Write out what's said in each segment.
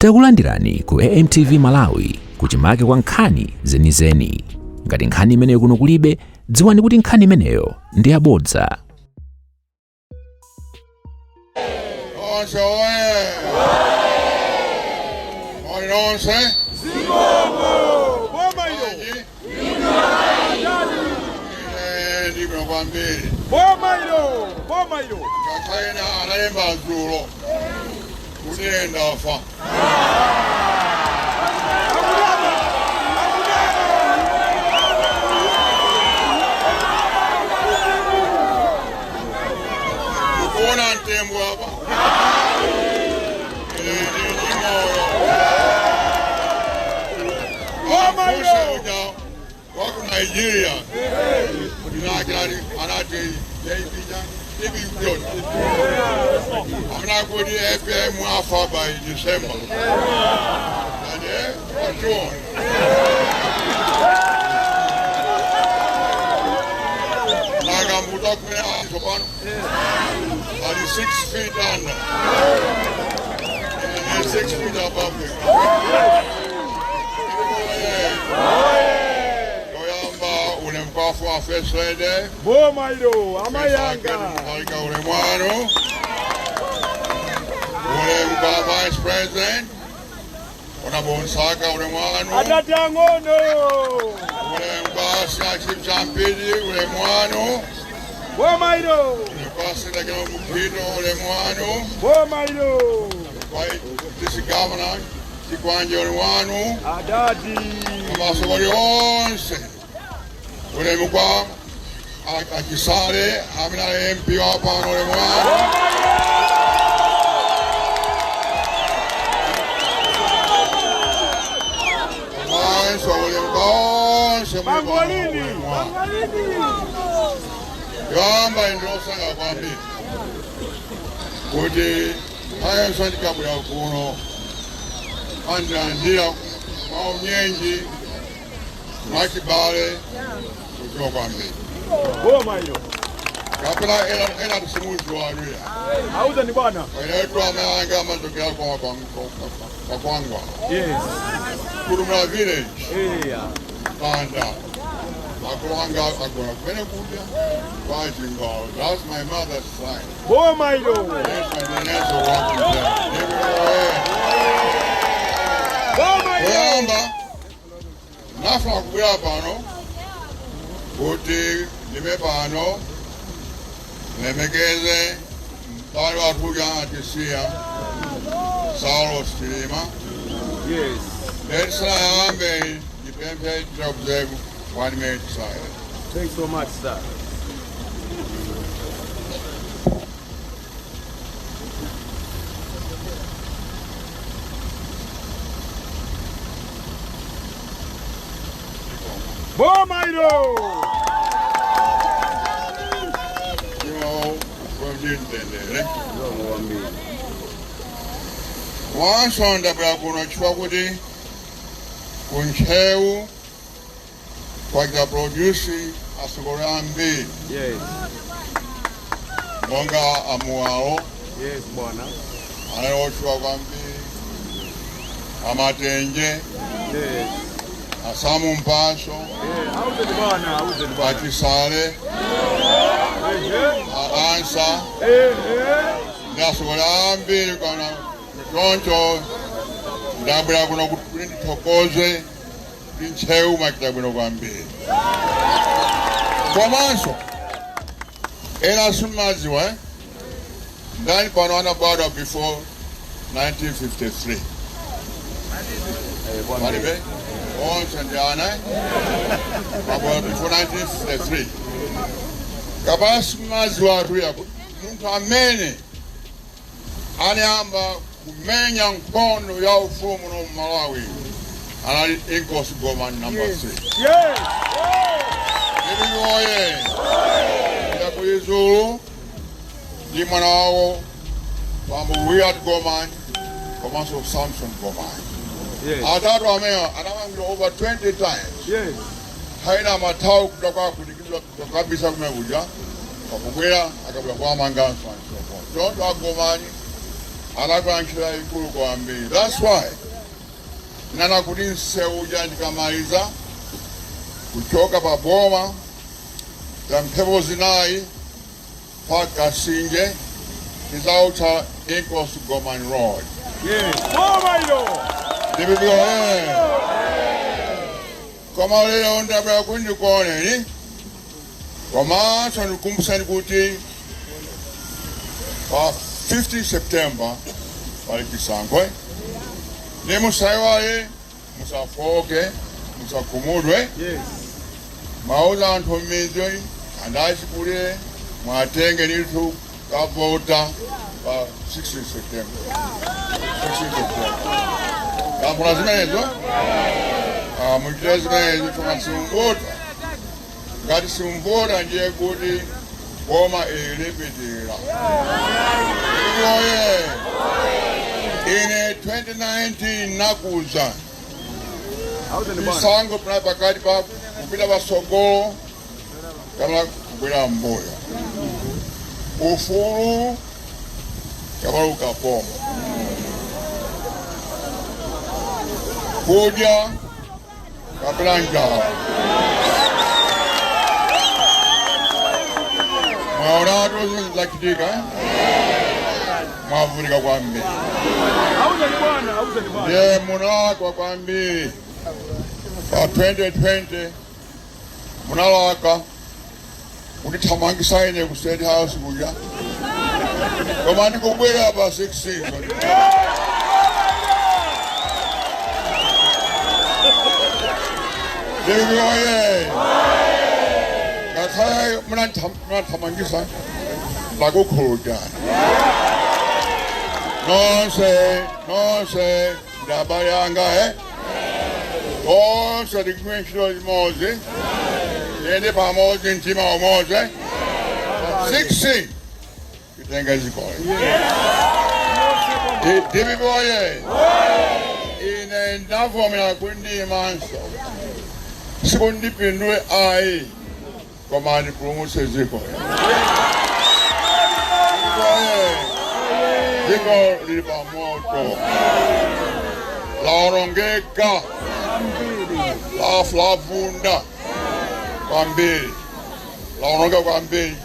Takulandirani ku AMTV Malawi kuchimake kwa nkhani zenizeni. Ngati nkhani imeneyo kuno kulibe, dziwani kuti nkhani imeneyo ndi yabodza. Nonse oye! Moni nonse? Boma ilo. Anji? Ine ndibwino kwambiri. Boma ilo. Boma ilo. Ngakhale analemba dzulo kuti ine ndafa. Akudama. Mukuona mtembo apa? Ine ndili ndi moyo. Boma Muse ilo. uja wa ku Nigeria kuti anati JB TB John anakuti APM afa by December. And for sure. Nakambuta kumene ali tsopano ali 6 feet under and 6 feet above him. Yoyamba ulemu kwa First Lady. Boma ilo. Amayanga. Alika ulemu wanu. Ulemu kwa Vice President. Honorable Msaka, ulemu wanu. Adati ang'ono. Ulemu kwa Chief Champidi, ulemu wanu. Boma ilo. Ulemu kwa Sindakelo Mukito, ulemu wanu. Boma ilo. Kwa District Governor Chikwanje, ulemu wanu. Adati. Amasokoli onse. Ulemu kwa Achisale amene ali MP wa pano, ulemu wanu. Komanso ulemu kwa onse muli pano, Mangolini. ulemu wanu. Mangolini. Yoyamba ndiosangalala kwambiri kuti ayenso ndikabwera kuno andilandira mwaunyinji, mwachibale, kudziwa kwambiri. Boma ilo. Kapena ena tisimudziwa aluya. Auza ni bwana. Inetu amayanga amachokera kwa Kwangwa, Kulumula village. Panda makulu anga agona kumene kudya kwa Chingawo. That's my mother's side. Boma ilo. Neso wakuja. Boma ilo. Kuyamba nafuna kubwera pano kuti ndime pano lemekeze m'bale wathu uja atisiya, Saulos Chilima. Ndisanayambe, ndipemphe to observe one minute silence. Thanks so much, sir. Boma ilo. Iwo wemndendere wanso ndabwera kuno chifukwa kuti kuNtcheu kwachita produce atsogoleri ambiri monga amuwawo Yes, bwana. anali otchuka kwambiri, amatenje, asamu mpaso, Auze ni bwana, auze ni bwana. achisale, aansa ndi atsogoleri ambiri kana. Choncho ndabwera kuno kuti ndithokoze kuti Ntcheu machita bwino kwambiri. Komanso ena simadziwa, eh? Ndani pano anabadwa before 1953? Palibe. Onse ndi ana, eh? Abadwa before 1953. Kapena simadziwa atuya kuti munthu amene anayamba kumenya nkhondo ya ufulu muno mu Malawi anali Inkosi Gomani number 3. Iliyoye yakuizulu ndi mwana wawo bambo Willard Gomani komanso Samson Gomani, atatu amene anamangidwa over 20 times. Haina mathawu kuda kwakutikidwa kabisa kumene kuja pakubwera akabwera kwamanganso and so forth. Choncho agomani Anagwira ntchito yayikulu kwambiri. That's why nana kuti msewu uja ndikamaliza kuchoka pa boma ya Mphepo Zinayi mpaka Sinje tizautcha Inkosi Gomani Road. Yes. Boma ilo. DPP oye! Koma lero ndabwera kuti ndikuoneni komanso ndikumbuseni kuti pa 15 September pali chisankho. Ni musaiwale, musafoke, musakhumudwe. Mauza anthu m'midzi andachikulire mwatenge ndithu kavota pa 16 September, 16 September. Kamphuna zimenezo. Ah, muchite zimenezo chonga simumvota. Ngati simumvota, ndiye kuti boma ilipitirira. Oye! Ine 2019 nakuza Auzeni bwana. chisankho panali pakati pa kupita patsogolo kapena kubwera mbuyo, ufulu kapena ukapolo, kudya kapena njala. Mwaonatu zimene zachitika, eh? Mwavutika kwambiri. Auzeni bwana, auzeni bwana. Ndiye munalakwa kwambiri pa 2020, munalakwa kutithamangisa ine ku State House kuja, koma ndikubwera pa 16. DPP oye! Ngakhale munathamangisa, ndakukhululukani nonse, nonse ndabale yanga, eh? Tonse tigwire ntchito limodzi, tiyende pamodzi, mtima umodzi. 16 titenga dzikoli. DPP oye! Ine ndavomera kuti ndiyimanso, sikundipindule ayi, koma ndipulumutse dziko. Oye! Dziko lili pamoto, laonongeka, lavunda kwambiri, laonongeka kwambiri.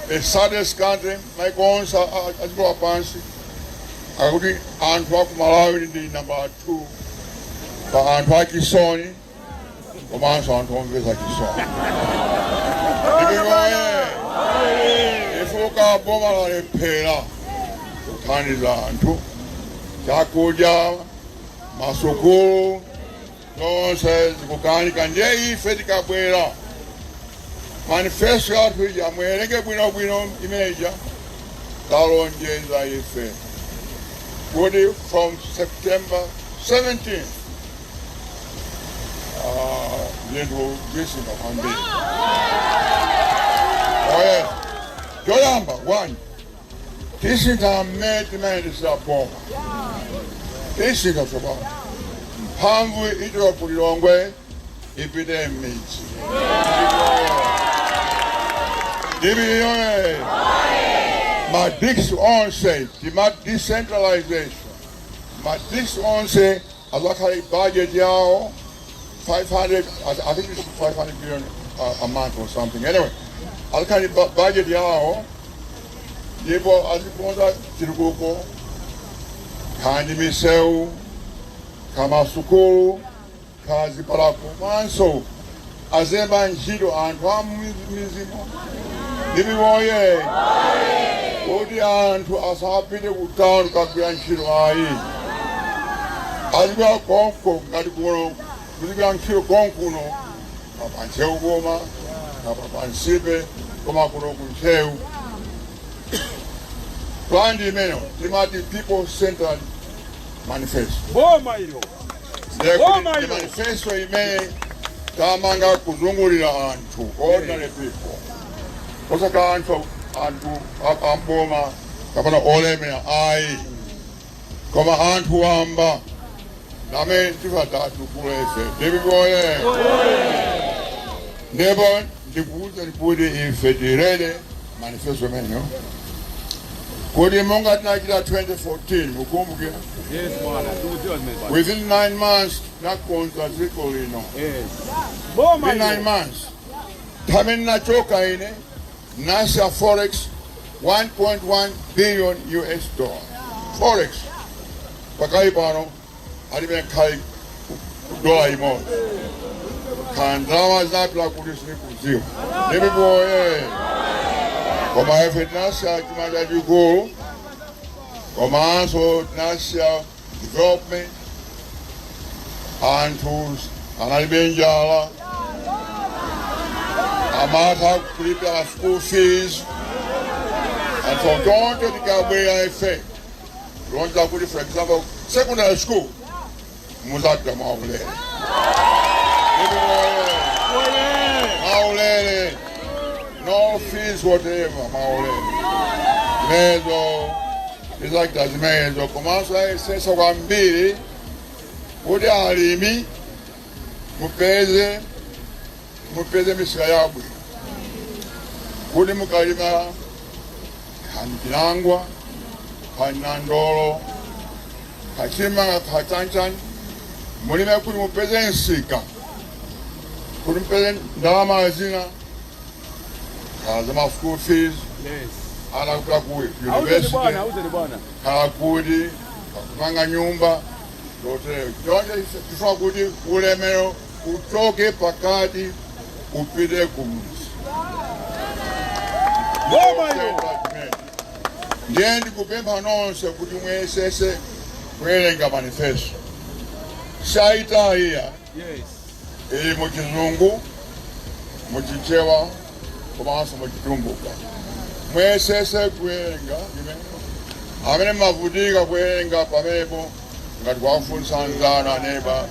The saddest country maiko onse adziko lapansi akuti anthu aku Malawi ndi number 2 pa anthu achisoni komanso anthu omvetsa chisoni. DPP oye! Ifuka boma lalephera kuthandiza anthu, chakudya, masukulu, zonse zikukanika. Ndiye ife tikabwera, manifesto yathu ija muwerenge bwinobwino imeja. Talonjeza ife kuti from September 17 zinthu zisintha kwambiri. Oye, choyamba, one, tisintha mmene timayendesera boma. Tisintha tsopano, mphamvu ichoka ku Lilongwe ipite m'midzi. DPP oye! Ma districts onse tima decentralization, ma districts onse azakhale budget yawo 500, I think it's 500 billion a month or something. Anyway, azakhale budget yawo ndipo azikonza chitukuko, kandi misewu, kamasukulu, kazipatala, komanso azilemba ntchito anthu a mizimo. DPP oye! Kuti anthu asapite ku town kagwira ntchito ayi, azigwira konko ngati kuno, kuzigwira ntchito konkuno pa Ntcheu, koma apa pa Nsipe, koma kuno ku Ntcheu. Plan imeneyo timati people centered manifesto. Boma ilo. Boma Ndi ilo. manifesto imene tamanga kuzungulira anthu, ordinary people, osaka anthu amboma kapena olemera ayi, koma anthu wamba namene tifatatukula ife. DPP oye! Ndipo ndikuwuzani kuti ife tirere manifesto imeneyo. Kuti monga tinachita 2014, mukumbukira? Yes, bwana. Tikudziwa zimene bwana. Within 9 months nakonza dziko lino. Yes. Boma Within 9 ilo. months. Pamene nachoka ine, nasiya forex 1.1 billion US dollar. Forex. Pakali pano alibe khali dola imodzi. Khandalama zinapita kuti sindikudziwa. Ndipo ye. Koma ife tinasiya chuma chachikulu, komanso tinasiya development, anthu analibe njala, amatha kulipira school fees. And so tonse tikabwera ife lonza kuti, for example, secondary school muzapita mwaulere. Oye. Mwaulere, no fees whatever, mwaulere. Zimenezo tizachita zimenezo, komanso ayesesa kwambiri kuti alimi mupeze misika yabwino kuti mukalima khani chinangwa, khani nandolo, khachimanga, khachanchan, mulime kuti mupeze nsika, kuti mupeze ndalama zina khala za school fees, ana kupita ku Auze ni university, bwana, auze ni bwana. Khala kuti kumanga nyumba zotere. Chonse tifuna kuti ulemero uchoke pakati upite kumuzi. Boma ilo. Ndiye ndikupempha nonse kuti muyesese kuwerenga manifesto. Saitaiya ili muchizungu, muchichewa komanso muchitumbuka. Muyesese kuwerenga imene. Amene mavutika kuwerenga pamenepo, ngati kwafunsa anzanu, aneba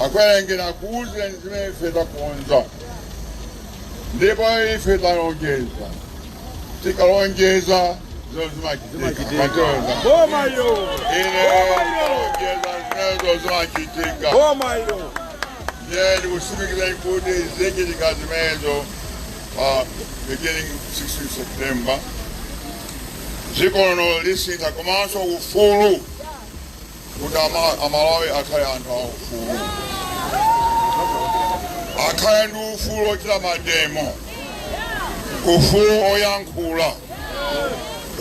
akuwerengera, akuwuzeni zimene ife takonza. Ndipo ife talonjeza, tikalonjeza zo zimachitika. Matoza. Boma ilo. Ine kalonjeza, zimenezo zimachitika. Boma ilo. Ndiye ndikutsimikiza kuti zichitika zimenezo pa beginning 16 September. Dziko lino lisintha, komanso ufulu, kuti Amalawi akhale anthu a ufulu, akhale ndi ufulu ochita mademo, ufulu oyankhula,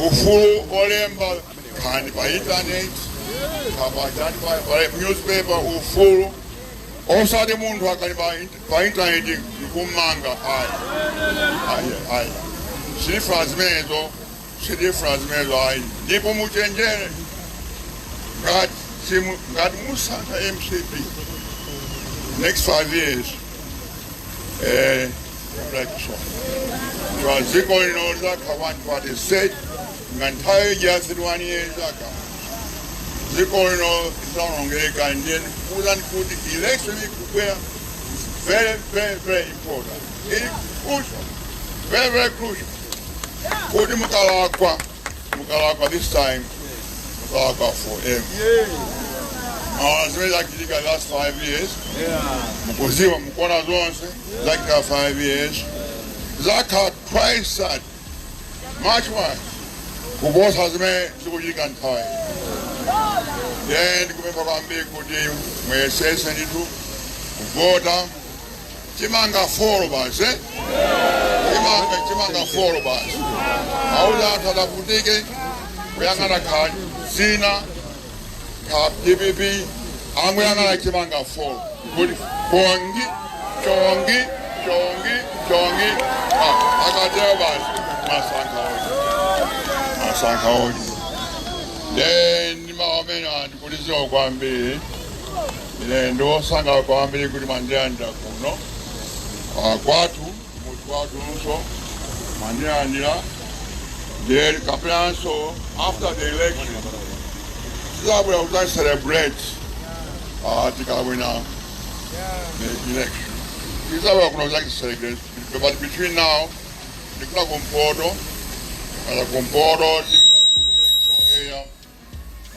ufulu olemba nkhani pa internet, kapachani pa newspaper, ufulu osati munthu akali pa internet nkumanga, ayi, ayi, ayi. Sitifuna zimenezo, sitifuna zimenezo, ayi. Ndipo muchenjere, ngati ngati musankha MCP next 5 years, election twa dziko lino lizakha one party state. Nga nthawi ija 31 years aka dziko lino lizaonongeka. Ndiye ndikuwuzani kuti election ikubwera is very, very, very important. It is crucial, very, very crucial, kuti mukalakwa, mukalakwa this time, mukalakwa forever. Zimene zachitika last 5 years, mukuziwa, mukuona zonse zachitika 5 years, zakha twice that, much worse kuposa zimene zikuchitika nthawi. Then ndikupempha kwambiri kuti muyesese ndithu kuvota chimanga 4 basi, eh? Chimanga, chimanga 4 basi. Auza anthu adavutike kuyang'ana kha zina, kha DPP, anguyang'ana chimanga 4 kuti chongi, chongi, chongi, chongi. Ah, akatero basi, masankha oji, masankha oji. Then maamene andikuliziwa kwambiri, ine ndosanga kwambiri kuti mandilandira kuno. Ah, kwathu, muti kwathunso mandilandira. Ndiye kapenanso after the election tizabwera kuti celebrate tikawina the election, tizabwera kuno kuti celebrate. But between now, ndikula kumpoto, kala kumpoto area,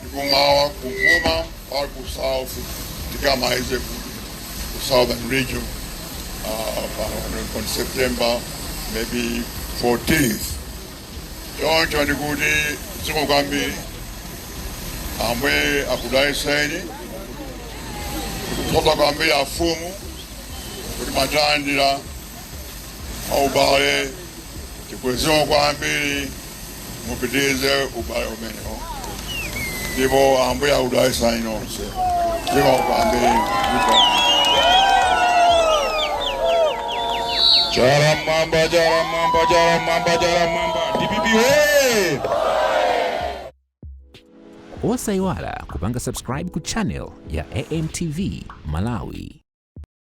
ndikumawa kuvuma pali ku south, tikamaize ku southern region on September maybe 14th. Choncho ndikuti zikomo kwambiri, Ambuye akudalitseni. Kuthokoza kwambiri afumu kuti mwatilandira aubale, tikwezewo kwambiri, mupitirize ubale umenewo, ndipo Ambuye akudalitseni nonse. Zikomo kwambiri, ndipo Chala mwamba, chala mwamba, chala mwamba, chala mwamba. DPP we! Osayiwala kupanga subscribe ku channel ya AMTV Malawi.